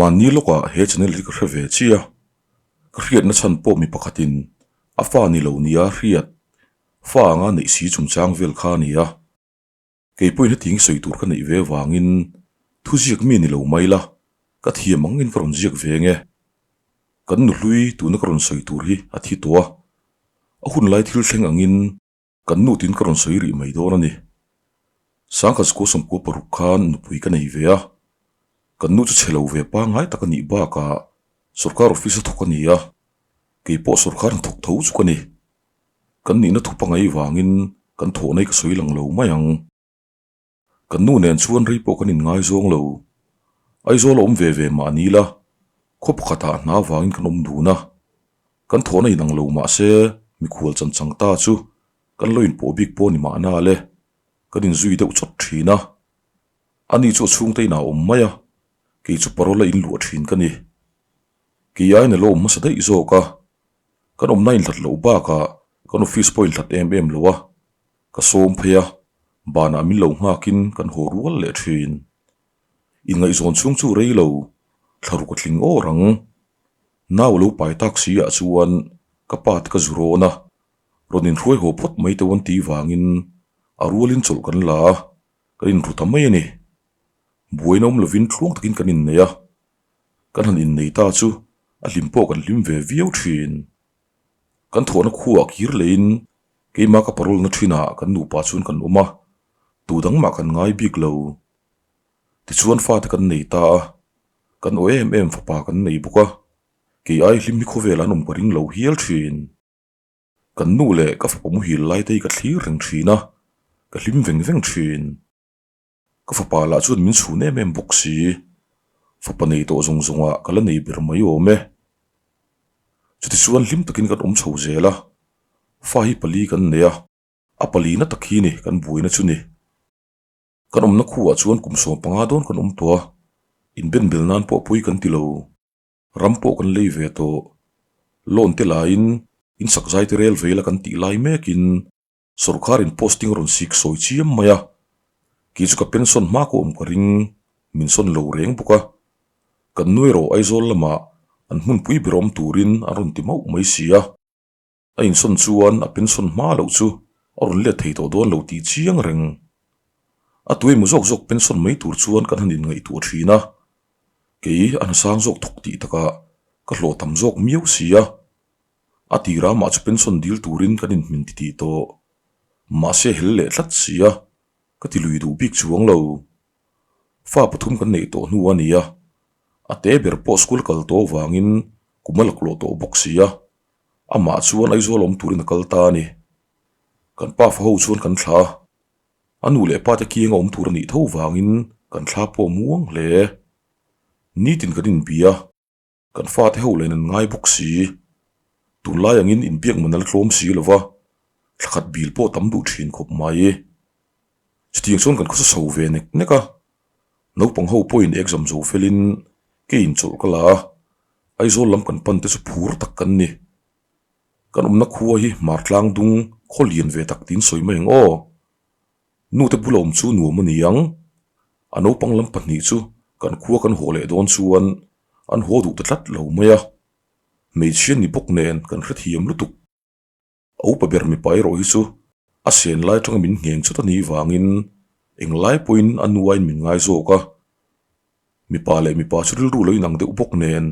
Mahni lawkah he channel hi ka hre ve chiah a, ka hriatna chhan pawh mi pakhatin a fa ni lo nia hriat fa anga neih si chungchang vel kha a ni a. Kei pawhin hetiang sawi tur ka neih ve vangin thuziak mi ni lo mai la, ka thiam angin ka rawn ziak ve nge. Kan nuhlui tuna ka rawn sawi tur hi a thi tawh a, a hun lai thil thleng angin Kan nu tin ka rawn sawi rih mai dawn a ni. Sangkhat school sawmkua paruk khan nupui ka nei ve a, kan nu chu chhe lo ve pangngai tak a nih bakah sorkar office a thawk a ni a, kei pawh sorkar hnathawk tho chu ka ni. Kan nihna thu pangai vangin kan thawhna hi ka sawi lang lo mai ang. Kan nu nen chuan rei pawh kan inngaizawng lo. Aizawl a awm ve ve mah ni la, khaw pakhatah hna vangin kan awm dun a. Kan thawhna inang lo mah se mikhual chan chang ta chu kan lo inpawh bik pawh ni mahna le, kan inzui deuh chawt thin a. Ani chu a chhungte inah a awm mai a, kei chu parole a inluah thin ka ni. Kei aiin a lo awm hmasa daih zawk a, kan awmna inhlat loh bakah kan office pawh inhlat em em lo a. Ka sawm phei a, banah min lo nghakin kan haw rual leh thin. Inngaihzawn chhung chu rei lo, thlaruk a tling awr ang. Nau lo pai tak si ah chuan ka pa te ka zu rawn a, rawn inhruai haw phawt mai teuh an tih vangin a rualin chawlh kan la a, kan inru ta mai a ni. Buaina awm lovin tluang takin kan innei a, kan han innei ta chu a hlim pawh kan hlim ve viau thin. Kan thawhna khuaah kir leiin Keimah ka parole na thinah kan nupa chuan kan awm a, tu dang mah kan ngai bik lo. Tichuan fate kan nei ta a, kan aw em em fapa kan nei bawk a, kei ai hlim hi khawvel an awm ka ring lo hial thin. Kan nu leh ka fapa muhil lai te hi ka thlir reng thin a, ka hlim veng veng thin. Ka fapa lah chuan min chhun em em bawk si. Fapa nei tawh zawng zawngah ka la nei ber mai awm e. Chutichuan hlim takin kan awm chho zel a, fa hi pali kan nei a, a pali na tak hi ni kan buaina chu ni. Kan awmna khuah chuan kum 15 dawn kan awm tawh a, inbenbel nan pawh pawi kan ti lo. Ram pawh kan lei ve tawh. Loan te laiin insak zai te rel veila kan tih lai mekin Sorkharin posting a rawn sik sawi chiam mai a, kei chu ka pension hma ka awm ka ring, min sawn lo reng bawk a. Kan nu erawh Aizawl lamah an hmunpui ber awm turin an rawn ti mauh mai si a. A insawn chuan a pension hma loh chu a rawn let thei tawh dawn lo tih chiang reng. A tu emaw zawk zawk pension mai tur chuan kan han inngaihtuah thin a, kei a hnasang zawk thawk tih takah ka hlawh tam zawk miau si a. A tir a mah chu pension dil turin kan inhmin ti tih tawh. Mahse hel leh tlat si a, ka ti lui duh bik chuang lo. Fa pathum kan neih tawh hnu a ni a, a te ber pawh school kal tawh avangin kum a laklawh tawh bawk si a, amah chuan Aizawl awm turin a kal ta a ni. Kan pa fa ho chuan kan thlah a, a nu leh pa te kianga awm tur a nih tho vangin kan thla pawh muang hle. Nitin kan inbia. Kan fate ho len an ngai bawk si. Tunlai angin inbiak man a la tlawm si lo va, thla khat bil pawh tam duh thin khawp mai. Chutiang chuan kan khawsa chho ve nek nek a, naupang ho pawhin exam zo felin ke inchawlh ka la a, Aizawl lam kan pan te chu phur tak kan ni. Kan awmna khua hi Hmartlang dung khaw lian ve tak tiin sawi mai ang aw. Nute bula awm chu nuam a ni ang. A naupang lam pahnih chu kan khua kan haw leh dawn chuan an haw duh ta tlat lo mai a. Hmeichhia ni bawk nen kan hrethiam lutuk. A upa ber mipa erawh hi chu a sen lai atanga min ngheng chawt a nih vangin englai pawhin a nu aiin min ngai zawk a. Mipa leh mipa chu rilru lo inang deuh bawk nen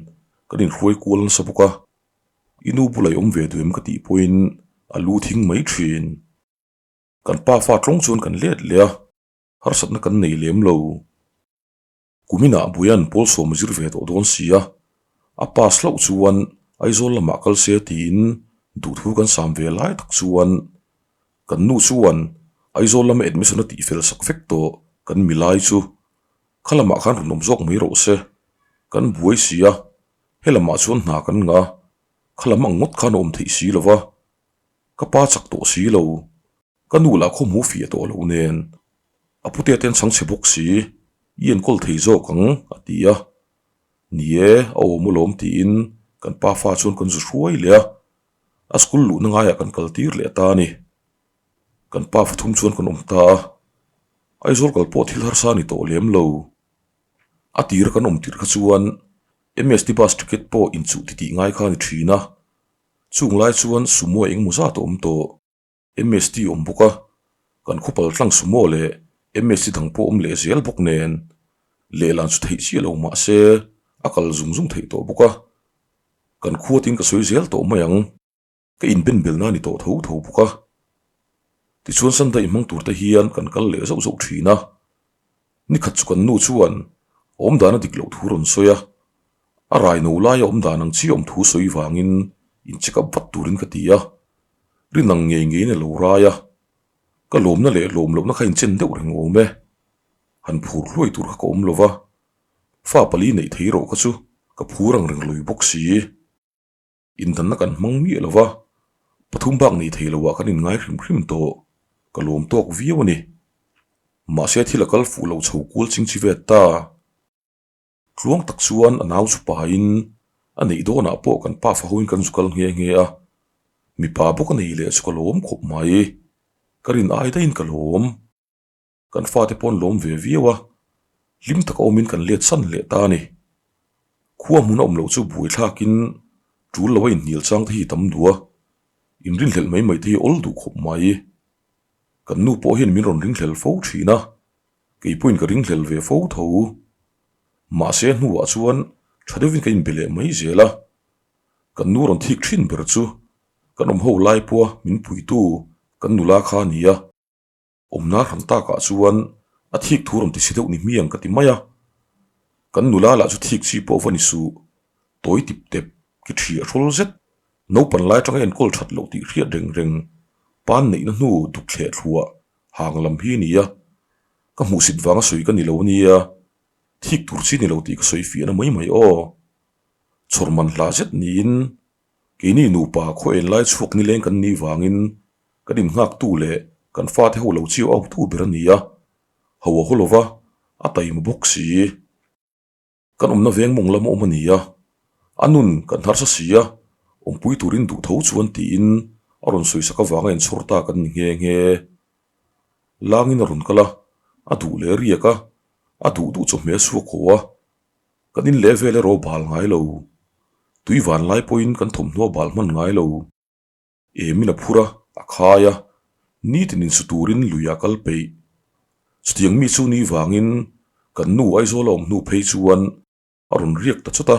kan inhruai kual nasa bawk a. I nu bula i awm ve duh em ka tih pawhin a lu thing mai thin. Kan pa fa tlawng chuan kan let leh a, harsatna kan nei lem lo. Kuminah Buian pawl sawm a zir ve tawh dawn si a, a pass hlauh chuan Aizawl lamah kal se tiin duhthu kan sam ve lai tak chuan kan nu chuan Aizawl lama admission a tihfel sak vek tawh kan milai chu kha lamah khan rawn awm zawk mai rawh se, kan buai si a, helamah chuan hna kan ngah a, kha lam ang ngawt khan a awm theih si lo va. Ka pa chak tawh si lo, ka nu lah khaw hmu fiah tawh lo nen, a putea te an chhang chhe bawk si, i enkawl thei zawk ang a ti a. Ni e, a awm alawm tiin kan pa fa chuan kan zu hruai leh a, a school luhna ngaiah kan kal tir leh ta a ni. Kan pa fathum chuan kan awm ta a, Aizawl kal pawh thil harsa a ni tawh lem lo. A tir kan awm tirh kha chuan. MST bus ticket pawh inchuh titih ngai kha a ni thin a, chung lai chuan sumo engemaw zat a awm tawh. MST awm bawk a, kan khawpal tlang sumo leh MST dang pawh awm leh zel bawk nen lehlan chu theih chiah lo mah se a kal zung zung theih tawh bawk a, kan khuatin ka sawi zel tawh mai ang. Ka inbenbelna a ni tawh tho tho bawk a. Tichuan Sunday hmang tur te hian kan kal leh zauh zauh thin a. Nikhat chu kan nu chuan awmdan a dik loh thu rawn sawi a. A raino laia awmdan ang chi awm thu sawi vangin in check up vat turin ka ti a. Rin ang ngei ngeiin a lo rai a. Ka lawmna leh lawm lohna kha inchen deuh reng awm e. Han phur hluai tur kha ka awm lo va. Fa pali neih thei rawh kha chu ka phur ang reng lui bawk si. Indanna kan hmang miah lo va, pathum bak nei thei loah kan inngai hrim hrim tawh, ka lawm tawk viau a ni. Mahse thil a kal fuh lo chho kual ching chi vet ta. Tluang tak chuan a nau chu pahin a neih dawnah pawh kan pa fahoin kan zu kal nghe nghe a, mipa bawk a nei leh chu ka lawm khawp mai, ka rin ai daihin ka lawm. Kan fate pawh an lawm ve viau a, hlim taka awmin kan let san leh ta a ni. Khua hmun a awm loh chu buaithlakin tul lo a inhnial chang te hi tam duh a, inrinhlelh mai mai te hi awl duh khawp mai. Kan nu pawh hian min rawn ringhlel fo thin a, kei pawhin ka ringhlel ve fo tho. Mahse hnuah chuan tha deuhin ka inbe leh mai zel a, kan nu rawn thik thin ber chu kan awm ho lai pawha min puitu kan nula kha a ni a. Awmna hran takah chuan a thik thu rawn ti si deuh ni hmiang ka ti mai a. Kan nula lah chu thik chi pawh va ni suh. Tawi tip tep, ki thi a hrawl zet. Naupan lai atanga enkawl that loh tih hriat reng reng pan neihna hnu duk thleh thluah hang lam hi a ni a. Ka hmuhsit vanga sawi ka ni lo ania, thik tur chi ni lo tih ka sawi fiahna mai mai aw. Chhawr man hla zet niin keini nupa khaw en lai chhuak nileng kan nih vangin Kan innghaktu leh kan fate ho lo chiu autu ber a ni a, ho a haw lova, a taima bawk si. Kan awmna veng mawng lam a awm a ni a, a nun kan harsa si a, awmpui turin duh tho chuan tiin a rawn sawisak avanga inchhawr ta kan ni nghe nghe. Langin a rawn kal a, a duh leh riak a, a duh duh chawhmeh a chhuak haw a, kan in leh vel erawh a bal ngai lo. Tui van lai pawhin kan thawmhnaw a bal hman ngai lo. Emin a phur a, a khai a, nitin insu turin lui a kal peih. Chutiang mi chu ni vangin kan nu Aizawl a awm hnu phei chuan a rawn riak ta chawt a,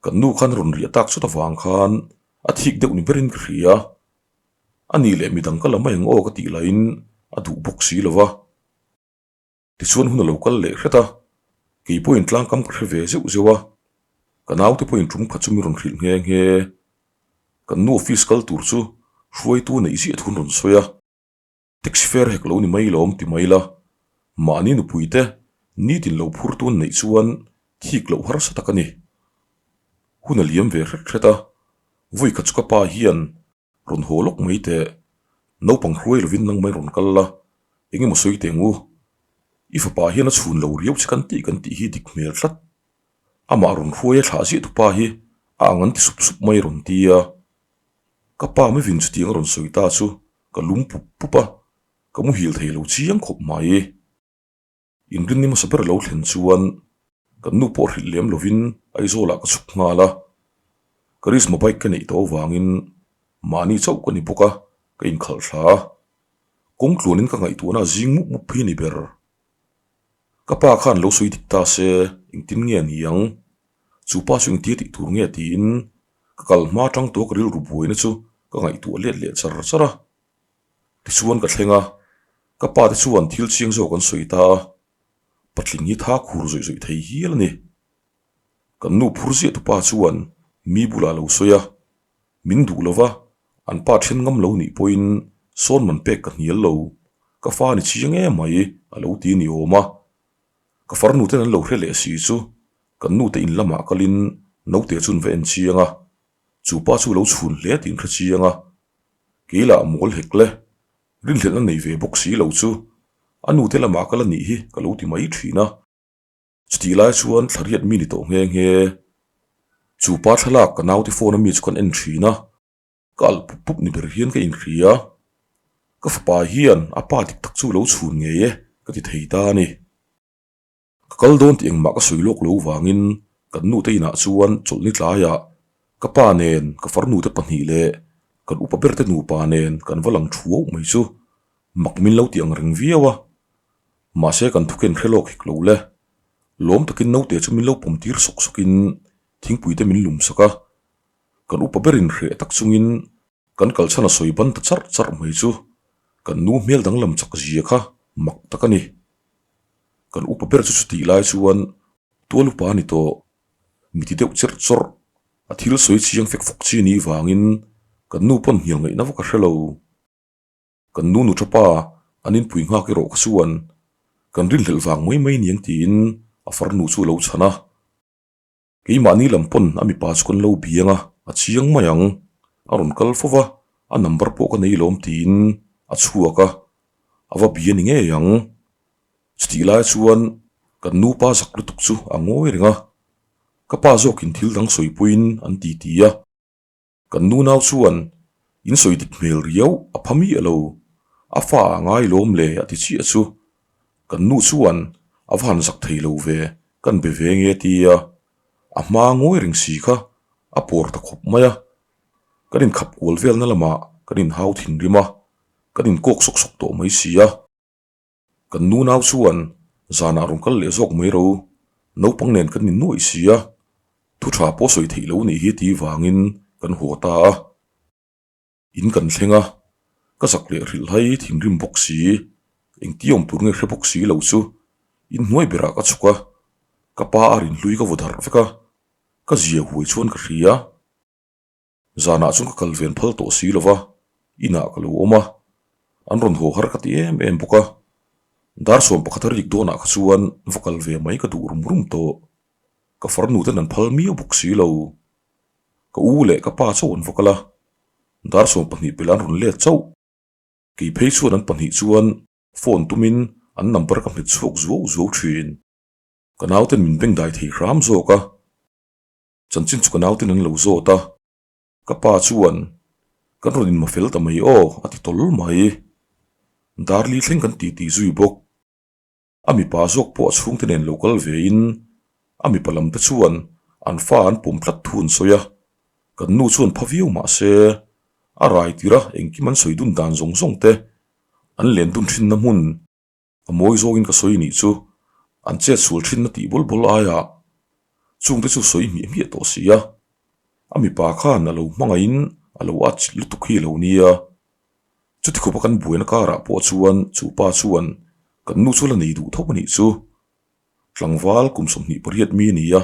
kan nu khan a rawn riah tak chawt avang khan a thik deuh ni berin ka hria. A nih leh midang ka la mai ang aw ka tih lahin a duh bawk si lo va. Tichuan hun a lo kal leh hret a, kei pawhin tlangkam ka hre ve zeuh zeuh a, ka naute pawhin tum khat chu min rawn hrilh nghe nghe. Kan nu office kal tur chu hruaitu neih ziah thun rawn sawi a, taxi fare hek lo ni mai lawm ti mai la, mahni nupui te nitin lo phur tun neih chuan thik loh harsa tak a ni. Hun a liam ve hret hret a, vawi khat chu ka pa hian Rawn haw lawk mai teh, naupang hruai lovin nang mai rawn kal la, eng emaw sawi teh ang u. I fapa hian a chhun lo riau che kan tih kan tih hi dik hmel tlat. Amah rawn hruai a thlah ziah tupa hi a ang an ti sup sup mai rawn ti a. Ka pa mevin chutiang a rawn sawi ta chu ka lum pup pup a, ka muhil thei lo chiang khawp mai. Inrinni hmasa ber lo thlen chuan kan nu pawh hrilh lem lovin Aizawlah ka chhuk nghal a, Karizma bike ka neih tawh avangin mahni chauh ka ni bawk a, ka inkhalh thla a, kawng tluanin ka ngaihtuahna a zing mup mup phei a ni ber. Ka pa khan lo sawi dik ta se engtin nge a ni ang? Chu pa chu engtia tih tur nge tiin ka kal hma atang tawh ka rilru buaina chu ka ngaihtuah let leh char char a. Tichuan ka thleng a, ka pa te chuan thil chiang zawk an sawi ta a, patling hi tha khur zawih zawih thei hial a ni. Kan nu phur ziah tupa chuan mi bulah a lo sawi a, min duh lo va, an pa then ngam lo nih pawhin sawn man pek ka hnial lo, ka fa ni chiang em mai a lo ti ni awm a. Ka farnu ten an lo hre leh si chu kan nu te in lamah kalin naute chu an va en chiang a, chu pa chu lo chhun hle tih an hre chiang a. Kei lah mawl hek le, rinhlelhna nei ve bawk si lo chu a nute lamah ka la nih hi ka lo ti mai thin a. Chutih lai chuan thlariat mi ni tawh nghe nghe. Chu pa thlalak ka naute phone a mi chu kan en thin a, ka alh pup pup ni ber hian ka inhria. Ka fapa hian a pa dik tak chu lo chhun ngei e ka ti thei ta a ni. Ka kal dawn tih engmah ka sawi lawk lo vangin Kan nute inah chuan chawlhni tlaiah ka pa nen ka farnute pahnih leh kan upa berte nupa nen kan va lang thuau mai chu mak min lo ti ang reng viau a. Mahse kan thuken hre lawk hek lo le. Lawm takin naute chu min lo pawm tir sawk sawkin thingpuite min lum sak a. Kan upa berin hreh tak chungin kan kalchhan a sawi ban ta charh charh mai chu kan nu hmel danglam chak zia kha mak tak a ni. Kan upa ber chu chutih lai chuan tual upa a ni tawh. Mi ti deuh cherh chawrh a thil sawi chiang fek fawk chi nih vangin kan nu pawn hnial ngaihna vak a hre lo. Kan nu nu tha pa an inpui nghak erawh kha chuan kan rinhlelh vang mai mai niang tiin a farnu chu a lo chhan a. Keimahni lam pawn a mipa chu kan lo biang a, a chiang mai ang. A rawn kal fo va, a number pawh ka nei lawm tiin a chhuak a, a va bia ni ngei ang. Chutih lai chuan kan nupa zak lutuk chu a ngawi reng a, ka pa zawkin thil dang sawipuiin an ti ti a. Kan nu nau chuan in sawi dik hmel riau a pha miah lo, a fa a ngai lawm le a ti chiah chu. Kan nu chuan a va han zak thei lo ve, kan be ve nge tia a hma ngawi reng si kha a pawr ta khawp mai a. Kan inkhap kual velna lamah kan inhau thinrim a, kan inkawk sawk sawk tawh mai si a. Kan nu nau chuan zanah rawn kal leh zawk mai ro, naupang nen kan innuaih si a, thu tha pawh sawi theih lo nih hi ti vangin kan haw ta a. In kan thleng a, ka zak leh hrilh hai thinrim bawk si, engti awm tur nge hre bawk si lo chu inhnuai berah ka chhuk a, ka pa a rinhlui ka vaw darh vek a, ka zia huai chuan ka hria. Zanah chuan ka kal ven phal tawh si lo va, inah ka lo awm a, an rawn haw har ka ti em em bawk a. Dar 11 a rik dawnah kha chuan va kal ve mai ka duh rum rum tawh. Ka farnu ten an phal miau bawk si lo. Ka u leh ka pa chauh an va kal a, dar 12 pelh an rawn let chauh. Kei phei chuan an pahnih chuan phone tumin an number ka hmet chhuak zuau zuau thin. Ka nauten min bengdai thei hram zawk a. Chanchin chu ka nauten an lo zawt a, ka pa chuan kan rawn inma fel ta mai aw a ti tawl mai. Darli thleng kan titi zui bawk. A mipa zawk pawh a chhungte nen lo kal vein a mipa lam te chuan an fa an pawm tlat thu an sawi a, kan nu chuan pha viau mah se a rai tirh a engkim an sawi dun dan zawng zawng te an len dun thinna hmun A mawi zawngin ka sawi nih chu an chet sual thinna tih bawl bawl aiah chungte chu sawi hmiah hmiah tawh si a, a mipa khan a lo hmangaihin a lo at chilh lutuk hi a lo nia. Chuti khawpa kan buaina karah pawh chuan chu pa chuan kan nu chu la nei duh tho a nih chu. Tlangval kum 28 mi a ni a,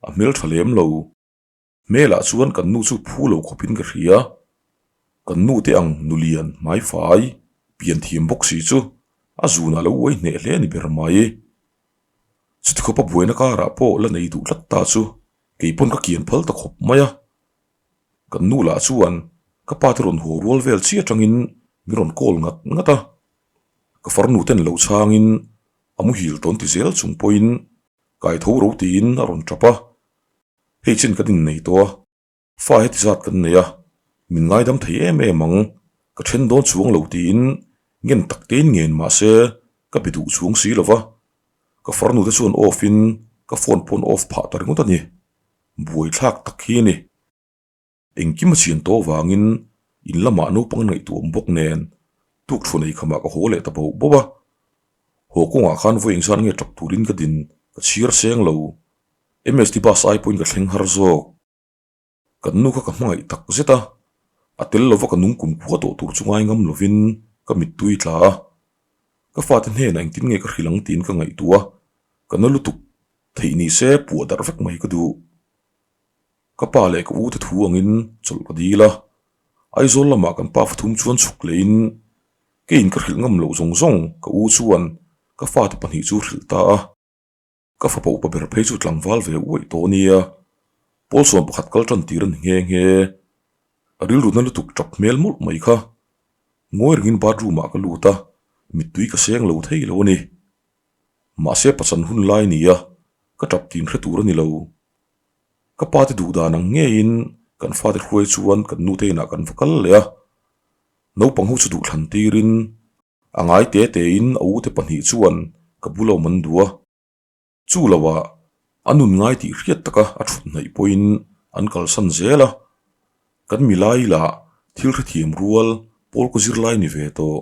a hmeltha lem lo. Hmelah chuan kan nu chu phu lo khawpin ka hria. Kan nu te ang nulian hmaifai pian thiam bawk si chu a zunah lo uai hneh hle a ni ber mai. Chuti khawpa buaina karah pawh la nei duh tlat ta chu kei pawn ka kian phal ta khawp mai a. Kan nu lah chuan ka pa te rawn haw rual vel chiah atangin min rawn call ngat ngat a. Ka farnu ten lo chhangin a muhil tawn ti zel chung pawhin kaitho ro tiin a rawn tap a. Hei chin kan innei tawh a, fa heti zat kan nei a, min ngaidam thei em em ang, ka then dawn chuang lo tiin ngen tak tein ngen mah se ka be duh chuang si lo va, ka farnu te chuan off in ka phone pawh an off phah ta ringawt a ni, buaithlak tak hi a ni. Engkim a chian tawh avangin in lamah naupang an ngaihtuah awm bawk nen tuk thu nei khamah ka haw leh ta boh boh a. Haw kawngah khan vawi engzat nge tap turin ka din ka chhiar seng lo. MST bus ai pawhin ka thleng har zawk. Kan nu kha ka hmangaih tak zet a, a tel lova ka nung kum khua tawh tur chu ngai ngam lovin ka mittui tla a. Ka fate hnenah engtin nge ka hrilh ang tiin ka ngaihtuah a, ka na lutuk theih ni se puah darh vek mai ka duh. Ka pa leh ka u te thu angin chawlh ka dil a, Aizawl lamah kan pa fathum chuan chhuk lehin keiin ka hrilh ngam loh zawng zawng ka u chuan ka fate pahnih chu hrilh ta a. Ka fapa upa ber phei chu tlangval ve uaih tawh a nia, pawl sawm pakhat kal tan tir a ni nghe nghe. A rilruna lutuk tap hmel mawlh mai kha. Ngawi rengin bathroom ah ka lut a, mittui ka seng lo thei lo a ni. Mahse pachan hun lai nia, ka tap tin hre tur a ni lo. Ka pa te duh dan ang ngeiin kan fate hruai chuan kan nute inah kan va kal leh a, naupang ho chu duh thlan tirin a ngai te tein a ute pahnih chuan ka bula awm an duh a. Chu loah. A nun ngai tih hriat taka a thut hnaih pawhin an kalsan zel a, kan milai lah thil hrethiam rual pawl ka zirlai ni ve tawh.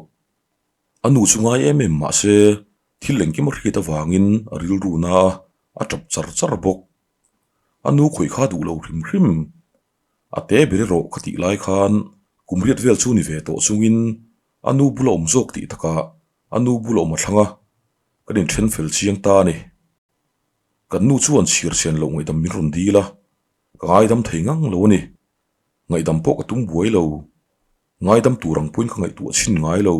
A nu chu ngai em em mah se thil engkim a hriat avangin a rilru na a, a tap char char bawk. A nu khawih kha duh lo hrim hrim. A te ber erawh ka tih lai khan kum riat vel chu ni ve tawh chungin a nu bula awm zawk tih takah a nu bula awm a thlang a, kan inthen fel chiang ta a ni. Kan nu chuan chhiar chhian loh ngaihdam min rawn dil a, ka ngaidam thei ngang lo a ni. Ngaihdam pawh ka tum buai lo. Ngaidam tur ang pawhin ka ngaihtuah chhin ngai lo.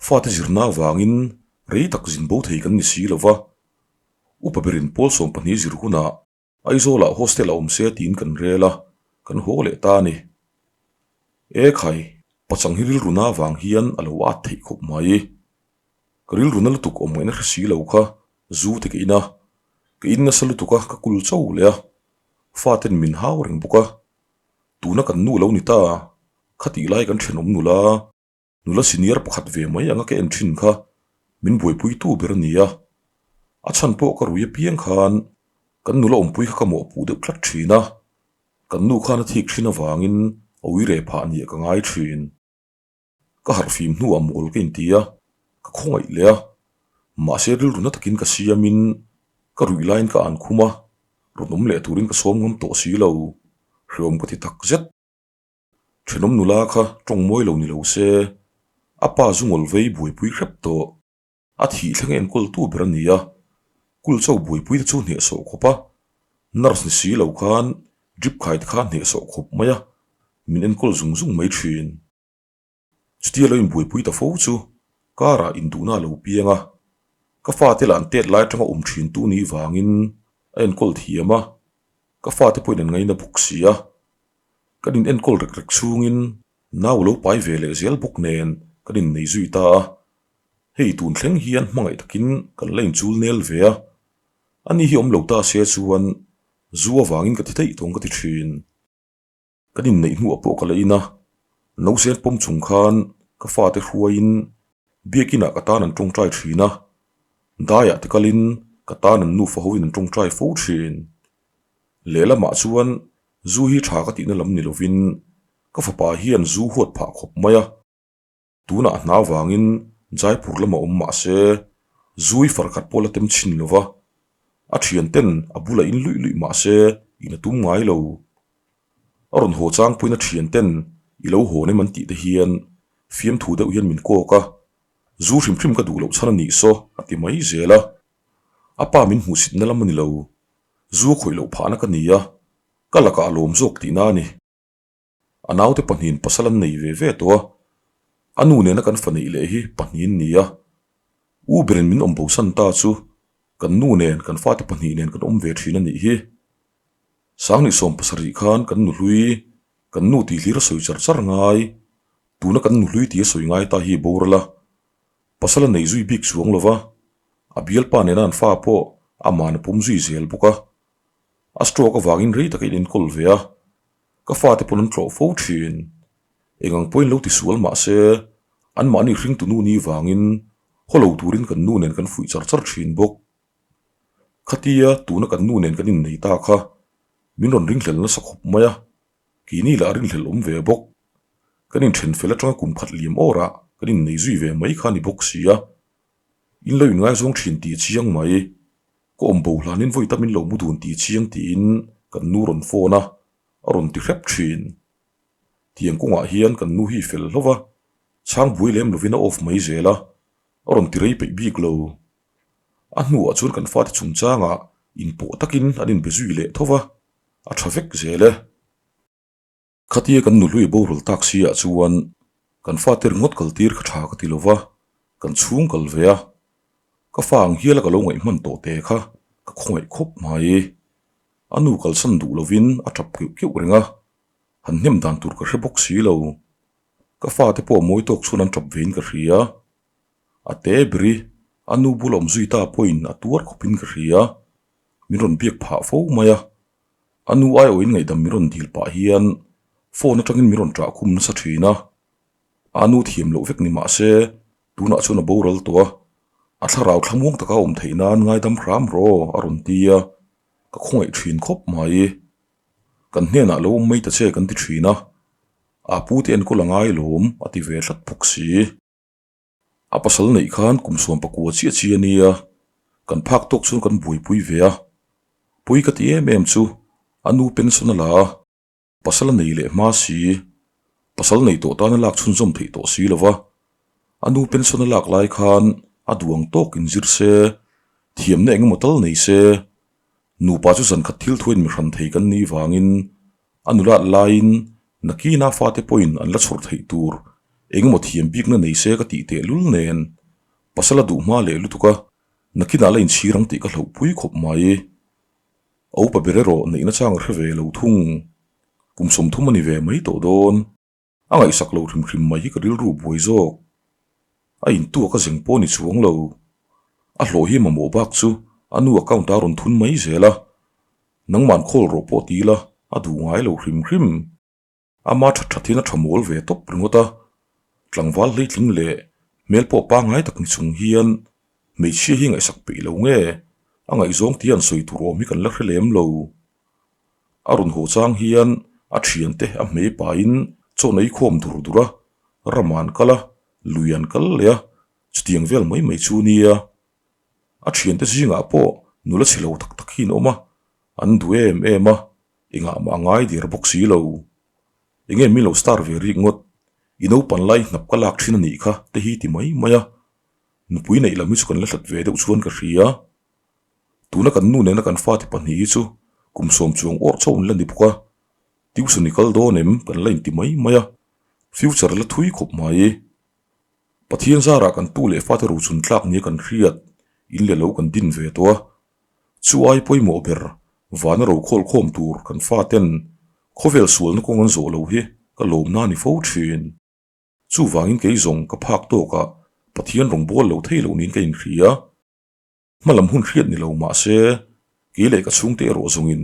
Fate zirna avangin rei tak zin bo thei kan ni si lo va. Upa berin pawl 12 zir hunah Aizawlah hostel a awm se tiin kan rel a, kan haw leh ta a ni. E khai, pachang hi rilru na avang hian a lo at theih khawp mai. Ka rilru na lutuk awm ngaihna hre si lo kha zu te ka in a, ka in nasa lutuk a ka kul cho leh a, faten min hau reng bawk a. Tuna kan nu lo ni ta, khatih lai kan thenawm nula, nula senior pakhat ve mai anga ka en thin kha min buaipuitu ber a ni a. A chhan pawh ka rui apiang khan kan nula awmpui kha ka mawhpuh deuh tlat thin a, kan nu khan a thik thin avangin a uire phah nia ka ngai thin. Ka harhfim hnuah mawl ka inti a, ka khawngaih leh a. Mahse rilru na takin ka siamin ka ruih laiin ka an khum a, rawn awm leh turin ka sawm ngam tawh si lo, hreawm ka ti tak zet. Thenawm nula kha tawng mawi lo ni lo se, a pa zu ngawl vei buaipui hrep tawh. A thih thleng enkawltu ber a ni a, kulcho buaipui te chu hnehsawh khawp a, nurse ni si lo khan drip khai te kha hnehsawh khawp mai a, min enkawl zung zung mai thin. Chutia lo inbuaipui ta fo chu car ah induhna a lo piang a, ka fate lah an tet lai atanga awm thin tu nih vangin a enkawl thiam a, ka fate pawhin an ngaina bawk si a, kan in enkawl rek rek chhungin nau lo pai ve leh zel bawk nen kan innei zui ta a. Hei tun thleng hian hmangaih takin kan la inchul nel ve a, ani hi awm lo ta se chuan zu avangin ka ti theih tawng ka ti thin. Kan inneih hnuah pawh ka la in a, nausen pawm chung khan ka fate hruaiin biakinah ka tan an tawngtai thin a, daiah te kalin ka tan an nufa hoin an tawngtai fo thin. Lehlamah chuan zu hi tha ka tihna lam ni lovin ka fapa hian zu huat phah khawp mai a. Tunah hna vangin Jaipur lama awm mah se, Zui farkhat pawh la tem chhin lo va, a thianten a bulah in luih luih mah se in a tum ngai lo. A rawn haw chang pawhin a thianten i lo hawn em an tih te hian fiamthu deuh hian min kawk a, zu hrim hrim ka duh loh chhan a nih saw a ti mai zel a. A pa min hmuhsitna lam a ni lo, zu a khawih loh phahna ka ni a, ka lakah a lawm zawk tihna a ni. A naute pahnihin pasal an nei ve ve tawh a, a nu nena kan fa neih leh hi pahnihin ni a. U berin min awm bosan ta chu kan nu nen kan fate pahnih nen kan awm ve thin a nih hi. Sangni 70 khan kan nuhlui, kan nu tih hlir a sawi char char ngai, tuna kan nuhlui tih a sawi ngai ta hi boral a, pasal a nei zui bik chuang lo va, a bialpa nena an fa pawh aman a pawm zui zel bawk a. A stroke avangin rei taka in enkawl ve a, ka fate pawn an tlawh fo thin. Eng ang pawhin lo ti sual mah se, anmahni hringtu nu ni vangin haw lo turin kan nu nen kan fuih char char thin bawk. Khatia tuna kan nu nen kan innei ta kha min rawn ringhlel nasa khawp mai a, keini lah ringhlel awm ve bawk. Kan inthen fel atanga kum khat liam awrah kan innei zui ve mai kha a ni bawk si a, in lo inngaizawng thin tih a chiang mai. Ka awm bo hlanin vawi tam in lo mu dun tih chiang tiin kan nu rawn phone a, a rawn ti hrep thin. Tiang kawngah hian kan nu hi fel hlauh va, chhang buai lem lovin a off mai zel a, a rawn ti rei peih bik lo. A hnuah chuan kan fate chungchangah inpawh takin an inbe zui leh tho va, a tha vek zel e. Khatia kan nuhlui boral tak si ah chuan kan fate ringawt kal tir kha tha ka ti lo va, kan chhung kal ve a, ka fa ang hiala ka lo ngaih hman tawh te kha ka khawngaih khawp mai. A nu kalsan duh lovin a tap keuh keuh reng a, han hnem dan tur ka hre bawk si lo. Ka fate pawh mawi tawk chuan an tap vein ka hria. A te beri, a nu bula awm zui ta pawhin a tuar khawpin ka hria. Min rawn biak phah fo mai a. A nu aiawhin ngaihdam min rawn dil pah hian phone atangin min rawn ṭah khum nasa ṭhin a. A nu thiam loh vek ni mah se tunah chuan a boral tawh a. A thlarau thlamuang taka awm theih nan ngaidam hram rawh a rawn ti a, ka khawngaih thin khawp mai. Kan hnenah lo awm mai ta che kan ti thin a, a pu te enkawl a ngai lawm a ti ve tlat bawk si. A pasal neih khan kum 14 chiah chi a nia, kan phak tawk chuan kan buaipui ve a, pui ka ti em em chu a nu pension a la a. Pasal a nei leh hma si, pasal nei tawh tan a lak chhunzawm theih tawh si lo va, a nu pension a lak lai khan a duang tawk in zir se, thiamna eng emaw tal nei se, nupa chu zan khat thil thuain mi hran thei kan nih vangin a nulat laiin nakina fate pawhin an la chhawr theih tur eng emaw thiam bikna nei se ka tih tehlul nen pasal a duh hma leh lutuk a, nakinah la inchhir ang tih ka hlauhpui khawp mai. A upa ber erawh neihna chang a hre ve lo thung. Kum 30 a ni ve mai tawh dawn. A ngaihsak lo hrim hrim mai hi ka rilru buai zawk. A intuak a zeng pawh ni chuang lo. A hlawh hi mamawh bak chu a nu account ah rawn thun mai zel a. Nangman call rawh pawh ti ila a duh ngai lo hrim hrim. Ama that that hian a tha mawl ve tawp ringawt a, tlangval hleitling leh hmel pawh pangngai tak ni chung hian hmeichhia hi ngaihsak peih lo nge a ngaihzawng tia an sawi tur awm hi kan la hre lem lo. A rawn haw chang hian a thiante a hmei pahin chaw nei khawm dur dur a, ram an kal a, lui an kal leh a, chutiang vel mai mai chu nia. A thiante zingah pawh nula chhe lo tak tak hi an awm a, an duh em em a. Engah mah a ngai der bawk si lo. Enge min lo star ve rik ngawt? I naupan lai hnap ka lak thin a nih kha te hi ti mai mai a. Nupui neih lam hi chu kan la hlat ve deuh chuan ka hria. Tuna kan nu nena kan fate pahnih hi chu kum sawm chuang awrh chauh an la ni bawk a. Tuition i kal dawn em kan la inti mai mai a. Future la thui khawp mai. Pathian zarah kan tu leh fate rochun tlak nia kan hriat in leh lo kan din ve tawh a. Chu ai pawimawh ber vana rokhawl khawm tur kan faten khawvel sualna kawng an zawh lo hi ka lawmna a ni fo thin. Chuvangin kei zawng ka phak tawkah Pathian rawn bawl lo thei lo niin ka inhria. Hmalam hun hriat ni lo mahse kei leh ka chhungte erawh zawngin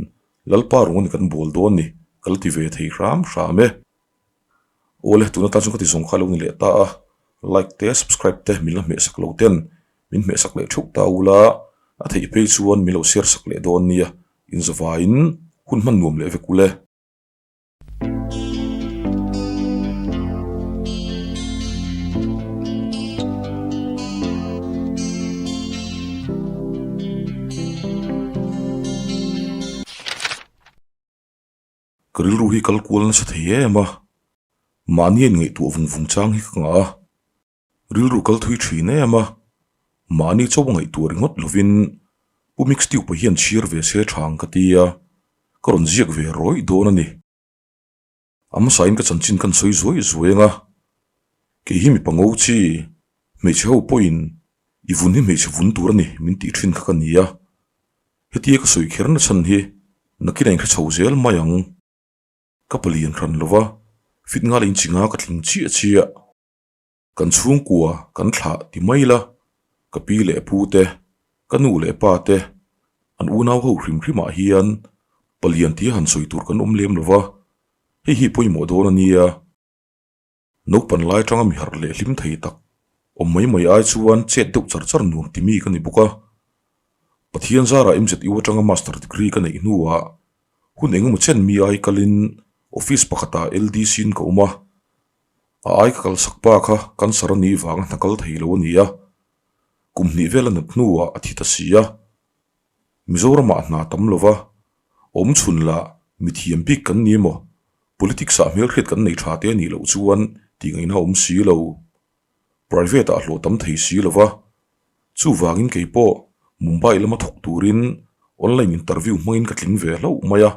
Lalpa rawn a ni kan bawl dawn ni ka la ti ve thei hram hram e. Awle tuna tan chuan ka ti zawng kha lo ni leh ta a, like te subscribe te min la hmehsak lo ten min hmehsak leh theuh ta ula a theih phei chuan min lo share sak leh dawn nia inzawvaiin hun hman nuam leh vek ule. Ka rilru hi kal kual nasa thei em a, mahni a inngaihtuah vung vung chang hi ka ngah a, rilru kal thui thin em a, mahni chauh a ngaihtuah ringawt lovin Pu Mixtube-a hian chhiar ve se tha ang ka ti a, ka rawn ziak ve rawih dawn a ni. A hmasain ka chanchin kan sawi zuai zuai ang a, kei hi mipa ngo chi, hmeichhe ho pawhin i vun hi hmeichhe vun tur a ni min tih thin kha ka ni a, hetia ka sawi kher na chhan hi nakin a inhre chho zel mai ang. Ka palian hran lo va, fit ngal inchi nga ka tling chiah chiah. Kan chhungkua kan thlah ti mai la, ka pi leh pu te, ka nu leh pa te, an unau ho hrim hrimah hian palian tia han sawi tur kan awm lem lo va, hei hi pawimawh dawn a nia. Naupan lai atanga mi harh leh hlim thei tak awm mai mai ai chuan chet deuh char char nuam ti mi ka ni bawk a. Pathian zarah MZU atanga Master degree ka neih hnuah hun engemaw chen mi ai kalin office pakhatah LDC in ka awm a, A ai ka kalsak pa kha cancer a nih vanga hna kal thei lo a ni a, kum hnih vel a nat hnuah a thi ta si a. Mizoramah hna tam lo va, awm chhun lah mithiam bik kan ni emaw, politics ah hmelhriat kan nei tha te a nih loh chuan tih ngaihna a awm si lo. Private ah hlawh tam thei si lo va, chuvangin kei pawh Mumbai lama thawk turin online interview hmangin ka tling ve hlauh mai a.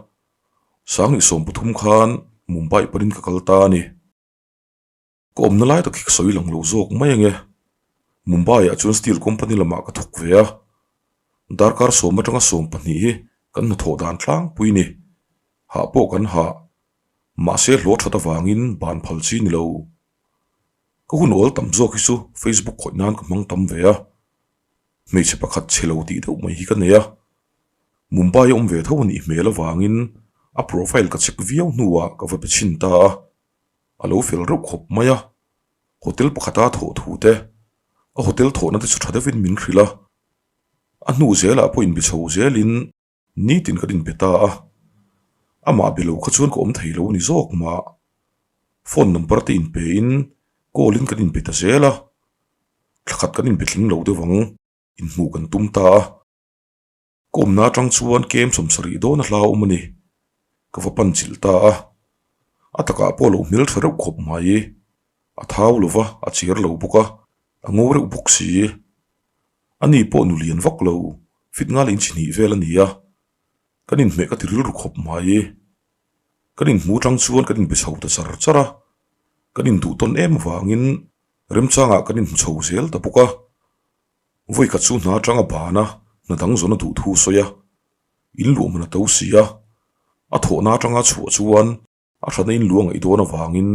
Sanghnih 13 khan Mumbai panin ka kal ta a ni. Ka awmna lai tak hi ka sawi lang lo zawk mai ange. Mumbai ah chuan steel company lamah ka thawk ve a. Darkar sawm atanga 12 hi kan hnathawh dan tlangpui ni. Hah pawh kan hah. Mahse hlawh that avangin ban phal chi ni lo. Ka hun awl tam zawk hi chu Facebook khawih nan ka hmang tam ve a. Hmeichhe pakhat chhe lo tih deuh mai hi ka nei a. Mumbai a awm ve tho a nih hmel avangin a profile ka check viau hnuah ka va pe chhin ta a, a lo fel reuh khawp mai a. Hotel pakhata thawh thu te, A hotel thawhna te chu tha deuhin min hrilh a, a hnu zelah pawh inbe chho zelin nitin kan inbe ta a. Amah be lo kha chuan ka awm thei lo a ni zawk mah. Phone number te inpe in call in kan inbe ta zel a, thla khat kan inbe tling lo deuh ang inhmuh kan tum ta a. Ka awmna atang chuan kem 70 dawn a hlauhawm a ni. Ka va pan chilh ta a. A takah pawh a lo hmel tha reuh khawp mai. A thau lo va, a cher lo bawk a, a ngo reuh bawk si. Ani pawh nu lian vak lo, fit ngal inchi hnih vel a ni a. Kan inhmeh ka ti rilru khawp mai. Kan inhmu atang chuan kan inbe chho ta char char a. Kan induh tawn em avangin remchangah kan inhmu chho zel ta bawk a. Vawi khat chu hna atanga ban a, hna dang zawn a duh thu sawi a, in luah hmun a to si a, a thawhna atanga chhuah chuan a hranna in luah ngaih dawn avangin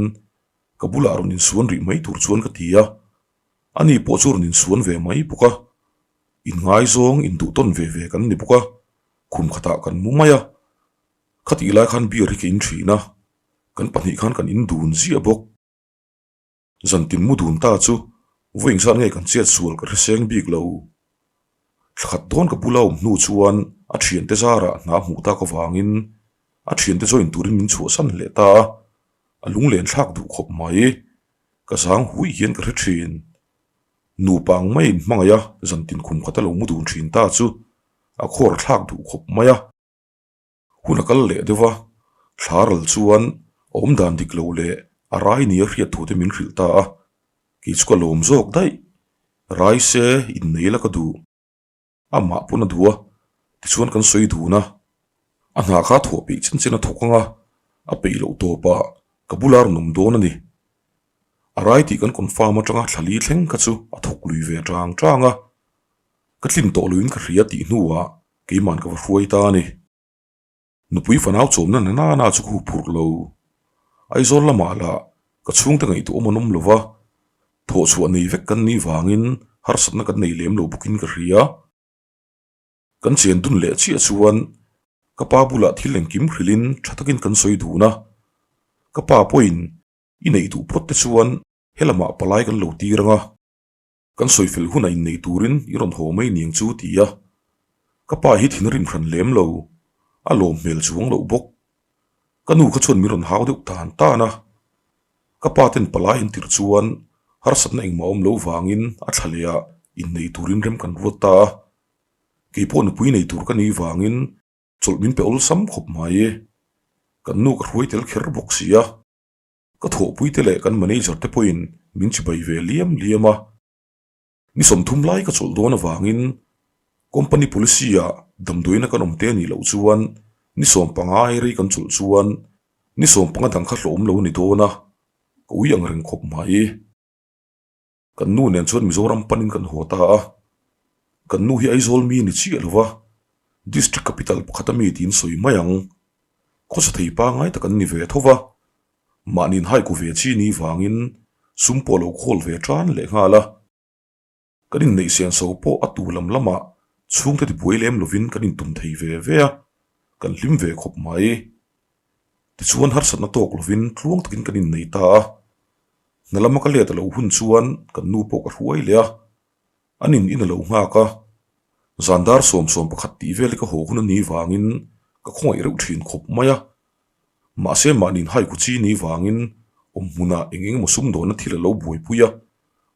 ka bulah rawn insuan rih mai tur chuan ka ti a, ani pawh chu rawn insuan ve mai bawk a, inngaizawng induh tawn ve ve kan ni bawk a, khum khatah kan mu mai a, khatih lai khan beer hi ka in thin a, kan pahnih khan kan in dun ziah bawk. Zantin mu dun ta chu vawiin zat nge kan chet sual ka hre seng bik lo. Thla khat dawn ka bula awm hnu chuan a thiante zarah hna hmuh tak avangin a thiante join turin min chhuahsan leh ta a, a lunglen thlak duh khawp mai. Ka zang hui hian ka hre thin. Nupa ang maiin hmangaih a zantin khum khat a lo mu dun thin ta chu a khawr thlak duh khawp mai a. Hun a kal leh deuh a, thla ral chuan a awm dan dik lo leh a rai nia hriat thu te min hrilh ta a, kei chu ka lawm zawk daih. Rai se innei la ka duh. Amah pawn a duh a, tichuan kan sawi dun a. A hna kha thawh peih chen chen a thawk ang a, a peih loh tawpah ka bula rawn awm dawn a ni. A rai tih kan confirm atanga thla li thleng kha chu a thawk lui ve tang tang a, ka tlin tawh loin ka hria tih hnuah Keiman ka va hruai ta a ni. Nupui fanau chawmna na nana chu ka hu phurh lo. Aizawl lamah lah ka chhungte ngaihtuah awm an awm lo va, thawhchhuah nei vek kan nih vangin harsatna kan nei lem lo bawkin ka hria. Kan chen dun leh chiah chuan ka pa bulah thil engkim hrilhin tha takin kan sawi dun a. Ka pa pawhin i neih duh phawt te chuan helamah palai kan lo tir ang a. Kan sawi fel hunah innei turin i rawn haw mai niang chu ti a, ka pa hi thin a rim hran lem lo, a lawm hmel chuang loh bawk. Ka nu kha chuan min rawn hau deuh tan tan a, ka pa ten palai an tirh chuan harsatna engmah awm lo vangin a thla leh ah innei turin rem kan ruat ta a, keipawh nupui nei tur ka nih vangin chawlh min pe awlsam khawp mai. Kan nu ka hruai tel kher bawk si a. Ka thawhpuite leh kan manager te pawhin min chibai ve liam liam a. Ni 30 lai ka chawlh dawn avangin company policy ah damdawiina kan awm te anih loh chuan ni 15 ai rei kan chawlh chuan ni 15 dang kha hlawhawm lo a ni dawn a, ka ui ang reng khawp mai. Kan nu nen chuan Mizoram panin kan haw ta a, kan nu hi Aizawl mi ni chiah lo va, District Capital pakhat a mi tiin sawi mai ang. Khawsa thei pangngai tak an ni ve tho va, mahniin haiku ve chi ni vangin sum pawh a lo khawl ve tan leh nghal a. Kan inneih senso pawh a tu lam lamah chhungte tibuai lem lovin kan intum thei ve ve a, kan hlim ve khawp mai. Tichuan harsatna tawk lovin tluang takin kan innei ta a, hna lama ka let a lo hun chuan kan nu pawh ka hruai leh a, an in in a lo nghak a, zan dar 11 tih vel hi ka haw hun a nih vangin ka khawngaih reuh thin khawp mai a, mahse mahni inhaiku chi nih vangin awm hmunah eng eng emaw sumdawnna thil a lo buaipui a,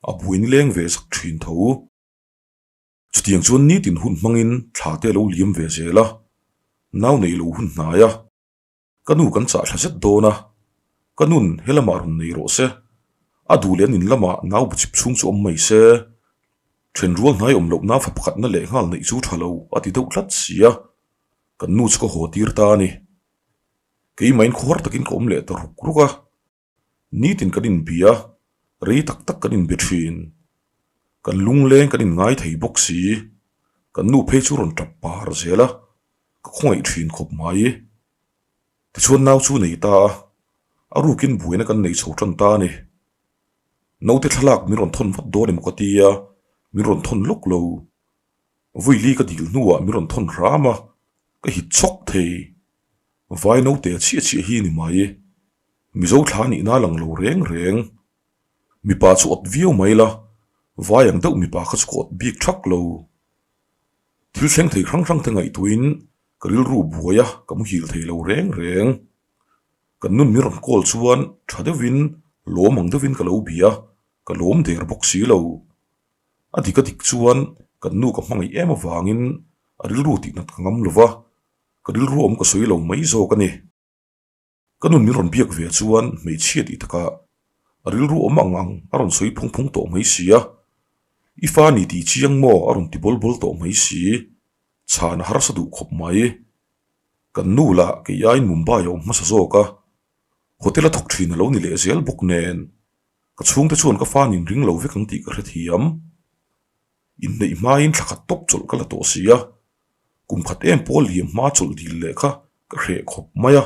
a buai nileng ve zak thin tho. Chutiang chuan nitin hun hmangin thla te a lo liam ve zel a, nau neih lo hun hnai a, ka nu kan chah thla zet dawn a, ka nun he lamah rawn nei rawh se, a duh leh an in lamah nau bu chip chhung chu awm mai se, then rual hnai awm loh na fa pakhatna leh nghal neih chu tha lo a ti deuh tlat si a, kan nu chu ka haw tir ta a ni. Keimahin khawhar takin ka awm leh ta ruk ruk a. Nitin kan inbia, rei tak tak kan inbe thin. Kan lungleng kan inngai thei bawk si. Kan nu phei chu rawn tap par zel a, ka khawngaih thin khawp mai. Tichuan nau chu nei ta a, a rukin buaina kan nei chho tan ta a ni. Naute thlalak min rawn thawn vat dawn emaw ka tia, min rawn thawn lawk lo. Vawi ka dil hnuah min rawn thawn hram a, ka hit chhawk thei. Vai naute chiah chiah hi ni mai. Mizo thla nihna lang lo reng reng. Mipa chu awt viau mai la, Vai ang deuh mipa kha chu ka awt bik thak lo. Thil thleng thei hrang hrang te ngaihtuahin ka rilru buai a, ka muhil thei lo reng reng. Kan nun min rawn call chuan tha deuhin lawm ang deuhin ka lo bia, ka lawm der bawk si lo. A dik a dik chuan kan nu ka hmangaih em avangin a rilru tihnat ka ngam lo va, ka rilru awm ka sawi lo mai zawk a ni. Ka nun min rawn biak ve chuan hmeichhia tih takah a rilru awm ang ang a rawn sawi phung phung tawh mai si a, I fa ni tih chiang maw a rawn ti bawl bawl tawh mai si, chhan a harsa duh khawp mai. Kan nu lah kei aiin Mumbai a awm hmasa zawk a, hotel a thawk thin a lo ni leh zel bawk nen ka chhungte chuan ka fa nin ring lo vek ang tih ka hrethiam. Inneih hmain thla khat tawp chawlh ka la tawh si a, Kum khat em pawh liam hma chawlh dil leh kha ka hreh khawp mai a.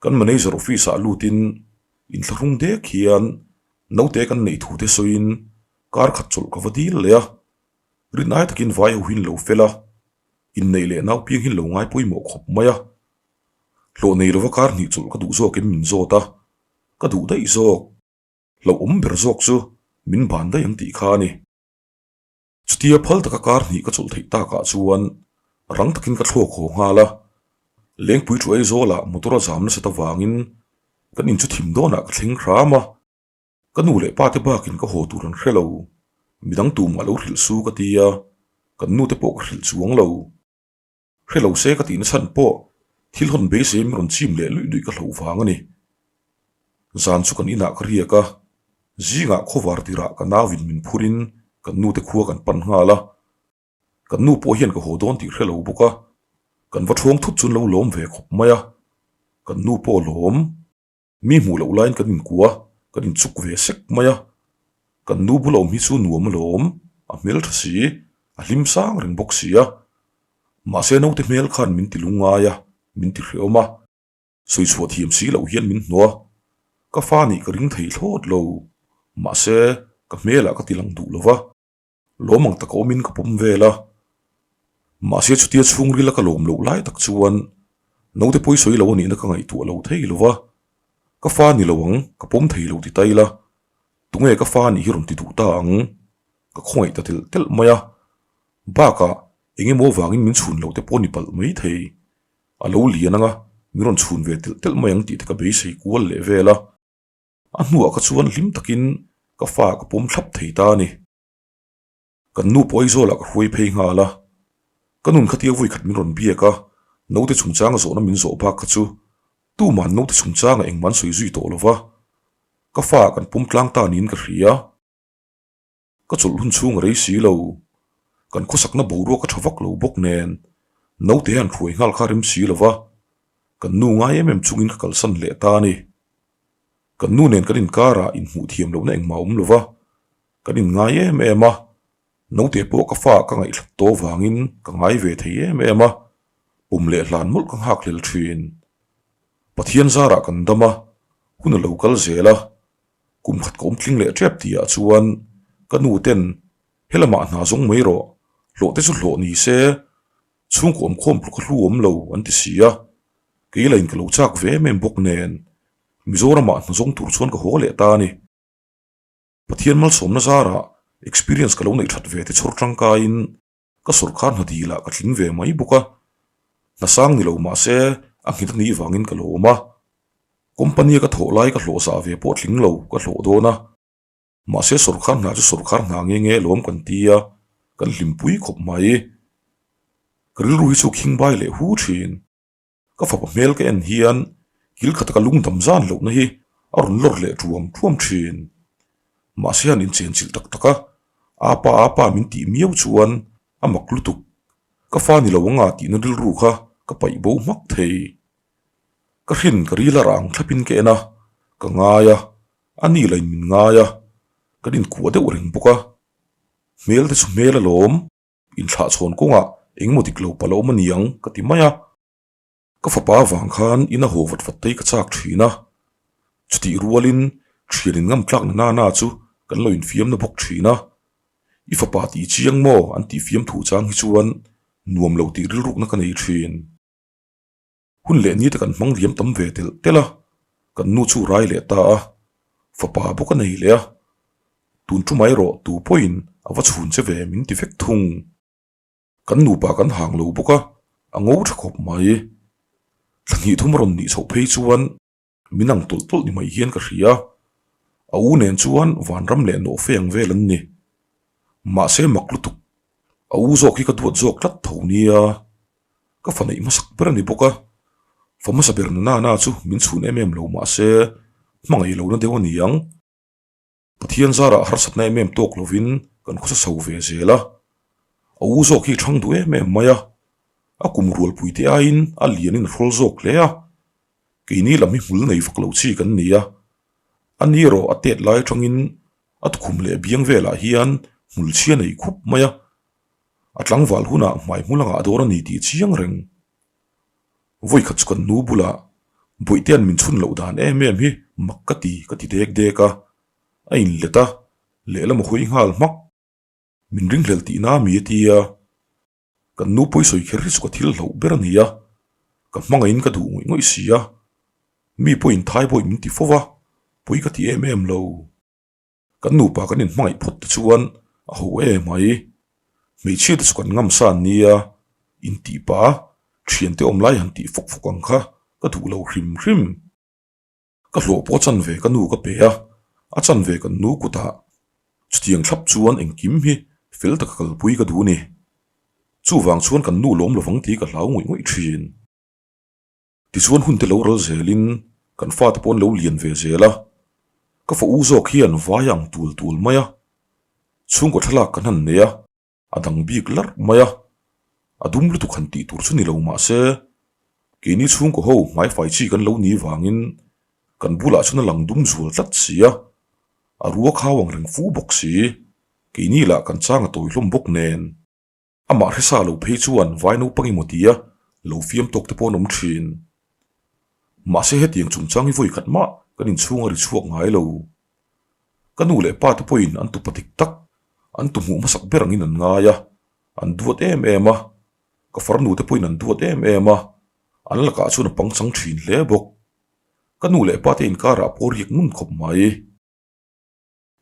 Kan manager office ah lutin inthlahrung dek hian naute kan neih thu te sawiin kar khat chawlh ka va dil leh a. Rinai takin vai ho hi an lo fel a, inneih leh nau piang hi an lo ngai pawimawh khawp mai a. Hlawh nei lova kar hnih chawlh ka duh zawkin min zawt a, ka duh daih zawk. Hlauhawm ber zawk chu min ban daih ang tih kha a ni. Chutia phal taka kar hnih ka chawlh theih takah chuan rang takin ka thlawk haw nghal a, Lengpui thu Aizawlah motor a zam nasat avangin kan in chu thim dawnah ka thleng hram a, ka nu leh pa te bakin ka haw tur an hre lo, midang tumah lo hrilh su ka ti a, kan nu te pawh ka hrilh chuang lo. Hre lo se ka tihna chhan pawh thil hawn beisei min rawn chim leh luih luih ka hloh vang a ni. Zan chu kan inah ka riak a, zingah khawvar tirah ka nauin min phurin kan nute khua kan pan nghal a. Kan nu pawh hian ka haw dawn tih hre lo bawk a, kan va ṭhawng thut chu an lo lawm ve khawp mai a, kan nu pawh lawm. Mi hmuh loh laiin kan inkua, kan inchuk ve sek mai a. Kan nu bula awm hi chu nuam alawm, a hmel tha si, a hlim sang reng bawk si a. Mahse naute hmel khan min ti lungngai a, min ti hreawm a. Sawi chhuah thiam si loh hian min hnuh a, ka fa nih ka ring thei thlawt lo. Mahse ka hmelah ka ti lang duh lo va. Lawm ang tak a awmin ka pawm vel a, mahse chutia chhungrila ka lawm loh lai tak chuan naute pawi sawi lo a nihna ka ngaihtuah lo thei lo va, ka fa ni lo ang, ka pawm thei lo ti ta ila, tunge ka fa nih hi rawn ti duh ta ang, ka khawngaih ta telh telh mai a, bakah eng emaw vangin min chhun lo te pawh ni palh mai thei, a lo lian ang a, min rawn chhun ve telh telh mai ang tih te ka beisei kual leh vel a. A hnuah kha chuan hlim takin ka fa ka pawm thlap thei ta a ni. Kan nu pawh Aizawlah ka hruai phei nghal a, ka nun khatia vawi khat min rawn biak a, naute chungchanga zawhna min zawh bak kha chu tuman naute chungchanga engmah an sawi zui tawh lo va, ka fa kan pawm tlang ta niin ka hria. Ka chawlh hun chhung a rei si lo. Kan khawsakna boruak a tha vak lo bawk nen naute hian hruai nghal kha rem si lo va, kan nu ngai em em chungin ka kalsan leh ta a ni. Kan nu nen kan inkarah inhmuh thiam lohna engmah a awm lo va, kan inngai em em a, naute pawh ka fa ka ngaihhlat tawh vangin ka ngai ve thei em em a, pum leh hlan mawlh ka nghak hlel thin. Pathian zarah kan dam a, hun a lo kal zel a, Kum khat ka awm tling leh tep tihah chuan ka nu ten helamah hna zawng mai rawh, hlawh te chu hlawh ni se, chhungkaw awm khawm tluk a hlu awm lo an ti si a, kei la in ka lo chak ve em em bawk nen Mizoramah hna zawng tur chuan ka haw leh ta a ni. Pathian malsawmna zarah experience ka lo neih that ve te chhawr tangkaiin Ka sawrkar hna dilah ka tling ve mai bawk a, hna sang ni lo mah se a nghet a nih vangin ka lawm a. Company-a ka thawh lai ka hlawh zah ve pawh tling lo ka hlawh dawn a, mahse sawrkar hna chu sawrkar hna nge nge lawm kan ti a, kan hlimpui khawp mai. Ka rilru hi chu khingbai leh hu thin. Ka fapa hmel ka en hian kil khata ka lungdam zan lohna hi a rawn lawr leh ṭuam ṭuam ṭhin. Mahse han inchenchilh tak tak a, apa apa min tih miau chuan a mak lutuk. Ka fa ni lo anga tihna rilru kha ka paih bo hmak thei. Ka hrin ka ril a rang thlapin ka en a, ka ngai a, a ni lain min ngai a, kan inkuah deuh reng bawk a. Hmel te chu hmel alawm. Inthlahchhawn kawngah engemaw dik lo palh a awm a ni ang ka ti mai a. Ka fapa avang khan in a haw vat vat te hi ka chak thin a. Chutih rualin thian in ngam tlakna nana chu kan lo infiamna bawk thin a. I fapa tih chiang maw an tih fiam thu chang hi chuan nuam lo tih rilrukna ka nei thin. Hun leh ni te kan hmang liam tam ve telh telh a, kan nu chu rai leh ta a, fapa bawk a nei leh a. Tun chu mai rawh tu pawhin a va chhun che ve min ti vek thung. Kan nupa kan hang lo bawk a, a ngo tha khawp mai. Thla hnih thum a rawn nih chhoh phei chuan min ang tawlh tawlh ni mai hian ka hria. A u nen chuan vanram leh nawhfe ang vel an ni. Mahse mak lutuk, a u zawk hi ka duat zawk tlat tho nia. Ka fa neih hmasak ber a ni bawk a, fa hmasa ber na nana chu min chhun em em lo mahse hmangaih lohna deuh a ni ang. Pathian zarah harsatna em em tawk lovin kan khawsa chho ve zel a, a u zawk hi thang duh em em mai a, a kum rualpui te aiin a lianin a hrawl zawk hle a, keini lam hi hmul nei vak lo chi kan ni a, a ni erawh a tet lai atangin a tukhum leh biang velah hian hmul chhia nei khup mai a, a tlangval hunah hmai hmul a ngah dawn a ni tih chiang reng. Vawi khat chu kan nu bulah Bawihte an min chhun loh dan em em hi mak ka ti ka ti dek dek a, a inlet a, lehlam a hawi nghal hmak. Min ringhlel tihna mi a ti a, kan nu pawi sawi kher hi chu ka thil hlauh ber a ni a, ka hmangaihin ka duh ngawih ngawih si a, mi pawhin Thai bawi min ti fo va, pawi ka ti em em lo. Kan nupa kan inhmangaih phawt te chuan a ho em mai. Hmeichhia te chu kan ngam sa an nia, intih pah a, thiante awm lai han tih fawk fawk ang kha ka duh lo hrim hrim. Ka hlawh pawh a chanve ka nu ka pe a, a chanve kan nu kutah chutiang thlap chuan engkim hi fel taka kalpui ka duh a ni. Chuvang chuan kan nu lawm lovang tih ka hlau ngawih ngawih thin. Tichuan hun te lo ral zelin kan fate pawh an lo lian ve zel a, ka fa u zawk hian vai ang tul tul mai a, chhungkaw thlalak kan han nei a, a dang bik larh mai a, a dum lutuk han tih tur chu ni lo mah se, keini chhungkaw ho hmaifai chi kan lo ni vangin kan bulah chuan a lang dum zual tlat si a, a rua khau ang reng fu bawk si, keini lah kan chang a tawi hlawm bawk nen. Amah hresa lo phei chuan vai naupang emaw tia lo fiam tawk te pawh an awm thin. Mahse hetiang chungchang hi vawi khat mah kan inchhung a ri chhuak ngai lo. Ka nu leh pa te pawhin an tupa dik tak, an tu hmuh hmasak ber angin an ngai a, an duat em em a. Ka farnu te pawhin an duat em em a, an lakah chuan a pangchang thin hle bawk. Ka nu leh pa te inkarah pawh riak ngun khawp mai.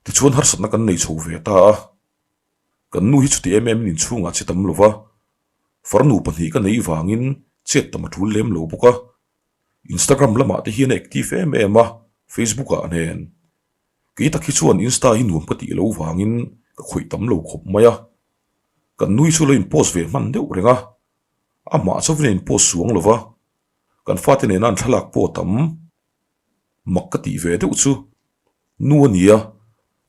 Tichuan harsatna kan nei chho ve ta a, kan nu hi chuti em em in inchhungah che tam lo va, farnu pahnih ka neih vangin chet tam a tul lem lo bawk a, Instagram lamah te hian a active em em a, Facebook ah nen. Kei tak hi chuan Insta hi nuam ka tih lo vangin ka khawih tam lo khawp mai a, kan nu hi chu lo in post ve hman deuh reng a, amah chauhin a in post suang lo va, kan fate nena an thlalak pawh a tam. Mak ka tih ve deuh chu nu a nia,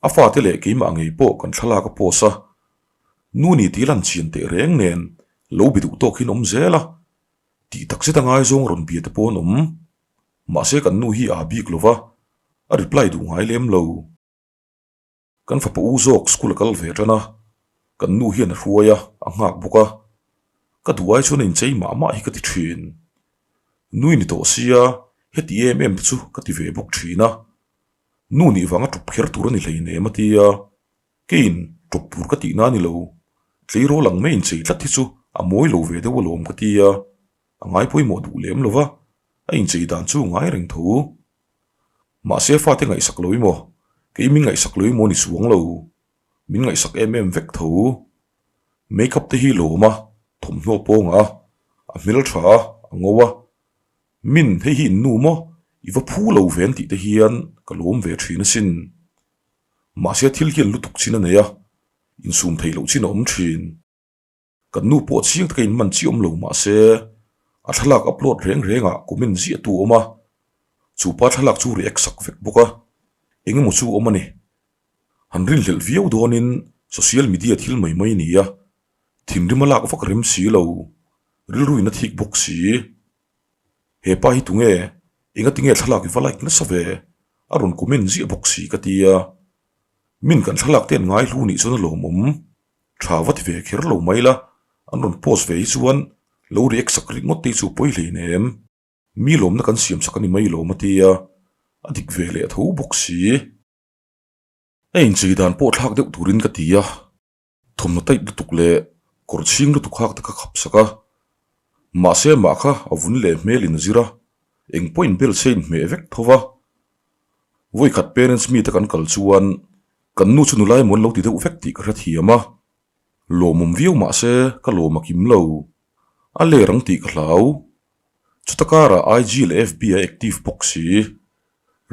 a fate leh keimah ngei pawh kan thlalak a post a, nu ni tih lan chian teh reng nen lo bi duh tawk hian awm zel a, tih tak zet a ngaizawng rawn bia te pawh an awm. Mahse kan nu hi aa bik lo va, a reply duh ngai lem lo. Kan fapa u zawk school a kal ve tan a, kan nu hian a hruai a, a nghak bawk a. Ka duh ai chuan a inchei mah mah hi ka ti thin. Nui ni tawh sia, heti em em te chu ka ti ve bawk thin a. Nu nih vanga ṭawp kher tur a ni hleinem a ti a, keiin ṭawp tur ka tihna a ni lo, tleirawl ang mai inchei tlat hi chu a mawi lo ve deuh alawm ka ti a, a ngai pawimawh duh lem lo va, a inchei dan chu ngai reng tho. Mahse fate ngaihsak lo emaw, kei min ngaihsak lo emaw ni chuang lo. Min ngaihsak em em vek tho. Make up te hi lawm a, thawmhnaw pawng a, a hmeltha a, a ngo a. Min hei hi in nu maw, i va phu lo ve an tih te hian ka lawm ve thin asin. Mahse thil hian lutuk chin a nei a, insum theih loh chin a awm thin. Kan nu pawh chiang taka inman chi awm lo mah se, a thlalak upload reng rengah comment ziah tu a awm a, chu pa thlalak chu react sak vek bawk a, eng emaw chu awm a ni. Han rinhlelh viau dawnin social media thil mai mai a ni a, thinrim a lak vak rem si lo, rilruin a thik bawk si. He pa hi tunge, engatinge thlalak i va like nasa ve, a rawn comment ziah bawk si ka ti a, min kan thlalak te an ngai hlu nih chuan a lawmawm. Tha va ti ve kher lo mai la, an rawn post ve hi chuan lo react sak rik ngawt te hi chu pawi hlein em? Mi lawmna kan siam sak a ni mai lawm a ti a, a dik ve leh tho bawk si. A inchei dan pawh thlak deuh turin ka ti a, thawmhnaw tight lutuk leh kawr chhing lutuk hak te kha khap sak a, mahse amah kha a vun leh hmelin a zir a, eng pawhin bel se inhmeh vek tho va. Vawikhat parents meet a kan kal chuan. Kan nu chu nula emaw an lo ti deuh vek tih ka hrethiam a, lawmawm viau mah se ka lawm a kim lo. A ler ang tih ka hlau. Chuta karah IG leh FB a active bawk si.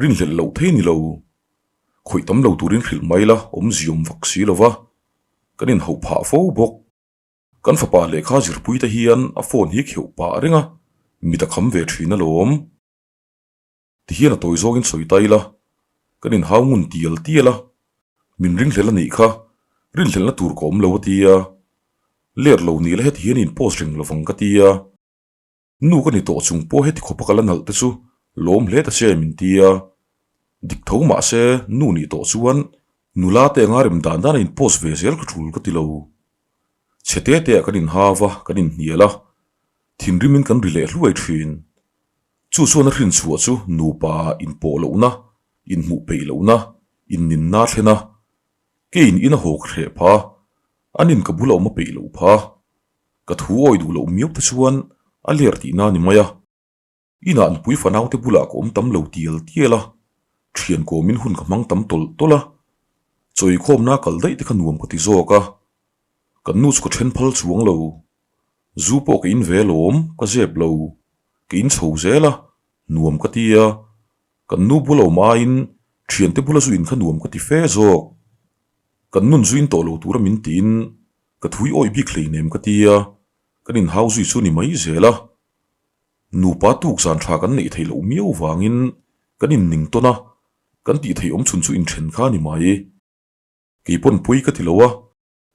Rinhlelh loh thei ni lo. Khawih tam lo turin hrilh mai la awmziawm vak si lo va, kan inhauh phah fo bawk. Kan fapa lehkha zirpui te hian a phone hi kheuh pah reng a, mit a kham ve thin alawm. Tihian a tawi zawngin sawi ta ila, kan inhau ngun tial tial a, min ringhlel a nih kha, rinhlelhna tur ka awm lo a ti a, ler lo ni la heti hian in post reng lovang ka ti a, nu ka ni tawh chung pawh heti khawpa ka la nalh te chu lawm hle ta che min ti a, dik tho mah se nu nih tawh chuan nula te anga rem dan dan a in post ve zel ka tul ka ti lo. Chhe te te ah kan inhau a, kan inhnial a, thinrimin kan ri leh hluai thin. Chu chuan a hrinchhuah chu nupa inpawh lohna, inhmuh peih lohna, inninna a thlen a. Keiin in a haw ka hreh pha, an in ka bula awm a peih loh pha. Ka thu awi duh loh miau te chuan a ler tihna a ni mai a. Inah nupui fanaute bulah ka awm tam lo tial tial a, thian kawmin hun ka hmang tam tawlh tawlh a. Chawikhawmna kal daih te kha nuam ka ti zawk a. Kan nu chu ka then phal chuang lo. Zu pawh ka in ve alawm, ka zep lo. Ka in chho zel a, nuam ka ti a. Kan nu bul a awm aiin thiante bula zu in kha nuam ka ti fe zawk. Kan nun zu in tawh lo tura min tiin ka thui awih bik hleinem ka ti a, kan inhau zui chu ni mai zel a. Nupa tuk zan tha kan neih theih loh miau vangin kan inning tawn a, kan tih theih awm chhun chu inthen kha a ni mai. Kei pawn pawi ka ti lo a,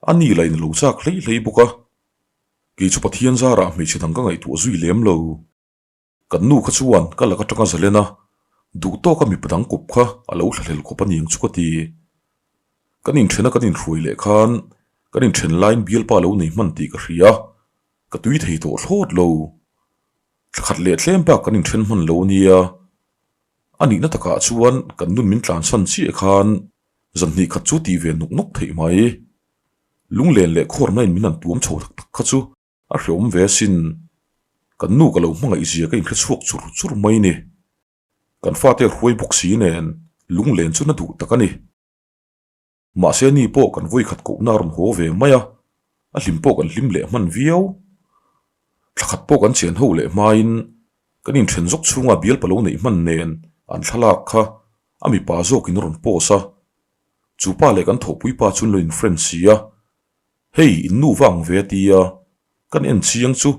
a ni lah in a lo chak hlei hlei bawk a. Kei chu Pathian zarah hmeichhe dang ka ngaihtuah zui lem lo. Kan nu kha chuan ka lak atanga zalen a, duh tawka mipa dang kawp kha a lo thlahlel khawp a niang chu ka ti. Kan inthen a kan inhruai leh khan kan inthen laiin bialpa lo nei hman tih ka hria, ka tui thei tawh thlawt lo. Thlakhat leh tlem bak kan inthen hman lo a nia. A nihna takah chuan kan nun min tlansan chiah khan Zan hnih khat chu tih ve nuk nuk theih mai. Lunglen leh khawrna in min han tuam chho tak tak kha chu a hreawm ve asin. Kan nu ka lo hmangaih zia ka inhre chhuak chur chur mai ni. Kan fate hruai bawk si nen lunglen chu na duh tak a ni. Mahse ni pawh kan vawi khat kohna a rawn haw ve mai a, a hlim pawh kan hlim leh hman viau. Thla khat pawh kan chen ho leh hmain Kan inthen zawk chhunga bial palo neih hman nen an thlalak kha a mipa zawkin a rawn post a. Chu pa leh kan thawhpui pa chu an lo in-friend si a. Hei, in nu vang ve a ti a, kan en chiang chu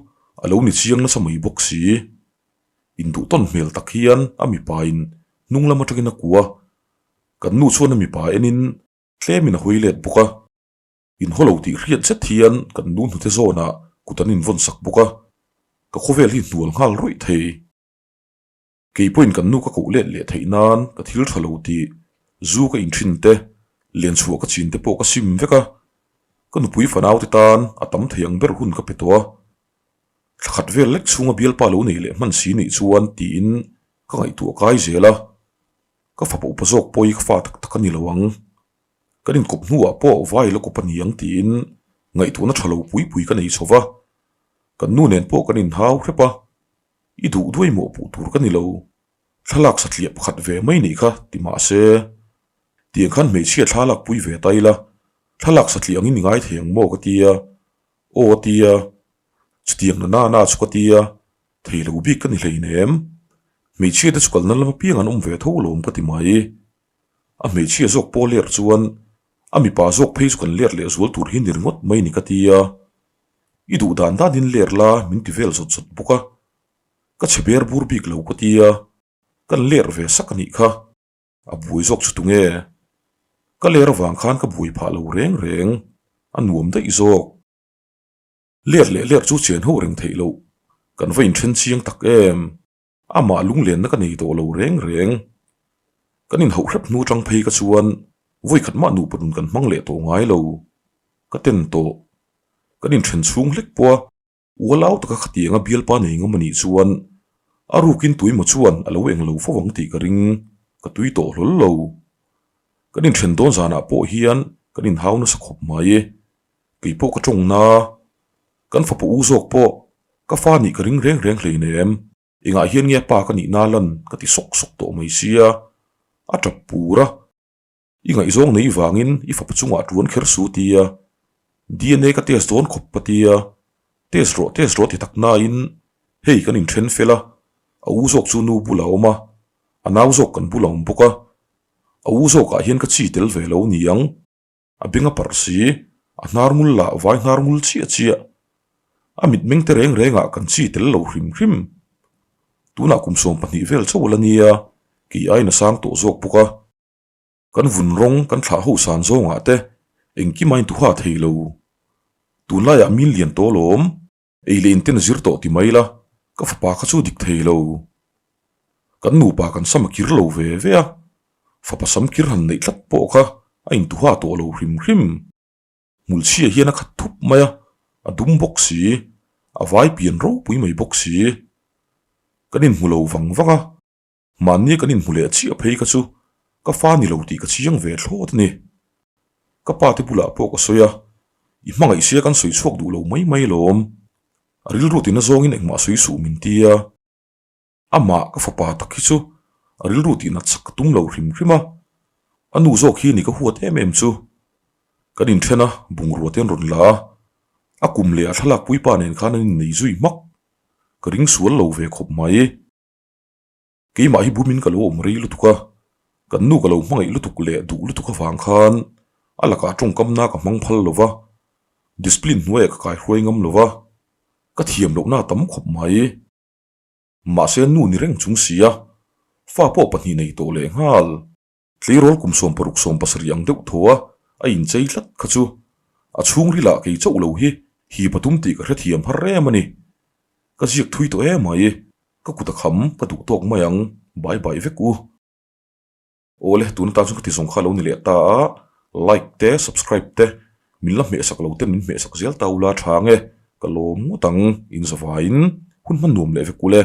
a lo ni chiang nasa mai bawk si. Induhtawn hmel tak hian a mipa in hnung lam atangin a kua. Kan nu chuan a mipa enin tlemin a hawi let bawk a. Inhaw lo tih hriat zet hian kan nu hnute zawnah kut an invawn sak bawk a, ka khawvel hi hnual nghal rawih thei. Kei pawhin kan nu ka koh let leh theih nan ka thil tha lo tih, zu ka inthin te, lenchhuah ka chin te pawh ka sim vek a, ka nupui fanaute tan a tam thei ang ber hun ka pe tawh a. Thla khat vel lek chhunga bialpa lo nei leh hman si nih chuan tiin ka ngaihtuah kai zel a, ka fapa upa zawk pawh hi ka fa tak tak a ni lo ang. Kan inkawp hnuah pawh vai la kawp a ni ang tiin ngaihtuahna tha lo pui pui ka nei chho va, kan nu nen pawh kan inhau hrep a, i duh duai mawh puh tur ka ni lo, thlalak satliah pakhat ve mai nih kha ti mah se, tiang khan hmeichhia thlalak pui ve ta ila, thlalak satliah angin i ngai thei ang maw ka ti a, aw a ti a, chutiang na na chu ka ti a, thei lo bik ka ni hleinem, hmeichhia te chu kalna lam apiang an awm ve tho lawm ka ti mai. A hmeichhia zawk pawh ler chuan a mipa zawk phei chu kan ler leh zual tur hi ni ringawt mai ni ka ti a, i duh dan danin ler la min ti vel zawt zawt bawk a, ka chhe ber bur bik lo ka ti a, kan ler ve sak a nih kha, a buai zawk chu tunge? Ka ler avang khan ka buai phah lo reng reng, a nuam daih zawk. Ler leh ler chu chen ho reng theih loh, kan va inthen chiang tak em? Amah lunglenna ka nei tawh lo reng reng. Kan inhauh hrep hnu atang phei ka chuan vawi khat mah nupa nun kan hmang leh tawh ngai lo. Ka ten tawh. Kan inthen chhung hlek pawh a, ualau taka khatianga bialpa nei ngam a nih chuan a rukin tuimaw chuan a lo eng lo fo ang tih ka ring, ka tui tawh hlawl lo. Kan inthen dawn zanah pawh hian kan inhau nasa khawp mai. Kei pawh ka tawng na, kan fapa u zawk pawh ka fa nih ka ring reng reng hleinem, engah hian nge a pa ka nih na lan ka ti sawk sawk tawh mai sia, a tap pur a. I ngaihzawng nei vangin i fapa chungah tuan kher su tia DNA ka test dawn khawp ka tia, test rawh test rawh ti tak nain hei kan inthen fel a, a u zawk chu nu bulah a awm a, a nau zawk kan bulah a awm bawk a, a u zawkah hian ka chi tel ve lo niang. A beng a parh si, a hnar ngul lah vai hnar ngul chiah chiah. A mitmeng te reng rengah kan chi tel lo hrim hrim. Tunah kum 12 vel chauh la nia, kei aiin a sang tawh zawk bawk a. Kan vun rawng kan thlah ho san zawngah te engkim a intuha thei lo. Tunlaiah min lian tawh alawm. Ei leh inten a zir tawh ti mai la, ka fapa kha chu dik thei lo. Kan nupa kan sam a kir lo ve ve a, fapa sam kir han neih tlat pawh kha a intuha tawh lo hrim hrim. Hmulchhia hian a khat thup mai a, a dum bawk si, a vai pian ropui mai bawk si. Kan inhmu lo vang vang a, Mahni kan inhmu leh chiah phei kha chu ka fa ni lo tih ka chiang ve thlawt a ni. Ka pa te bulah pawh ka sawi a, i hmangaih sia kan sawi chhuak duh lo mai mai lawm. A rilru tina zawngin engmah sawi suh min ti a. Amah ka fapa tak hi chu a rilru tihna chak ka tum lo hrim hrim a, a nu zawk hi ni ka huat em em chu. Kan inthen a, bungrua te an rawn la a, a kum leh a thlalak puipa nen khan an innei zui hmak. Ka ring sual lo ve khawp mai. Keimah hi bumin ka lo awm rei lutuk a, kan nu ka lo hmangaih lutuk leh duh lutuk avang khan a lakah tawngkamna ka hmang phal lo va, discipline hnuaiah ka kaihruai ngam lo va, ka thiam lohna a tam khawp mai. Mahse nu ni reng chung si a, fa pawh pahnih nei tawh leh nghal. Tleirawl kum 16 17 ang deuh thaw a a inchei tlat kha chu a chhungril ah kei chauh lo hi hi patum tih ka hrethiam har em a ni. Ka ziak thui tawh em mai, ka kut a kham ka duh tawk mai ang, bai bai vek u. Awle tun atan chuan ka ti zawng kha lo ni leh ta a, like te subscribe te min la hmehsak lo ten min hmehsak zel ta ula tha nge ka lawm ngawt ang, inzavaiin hun hman nuam leh vek ule.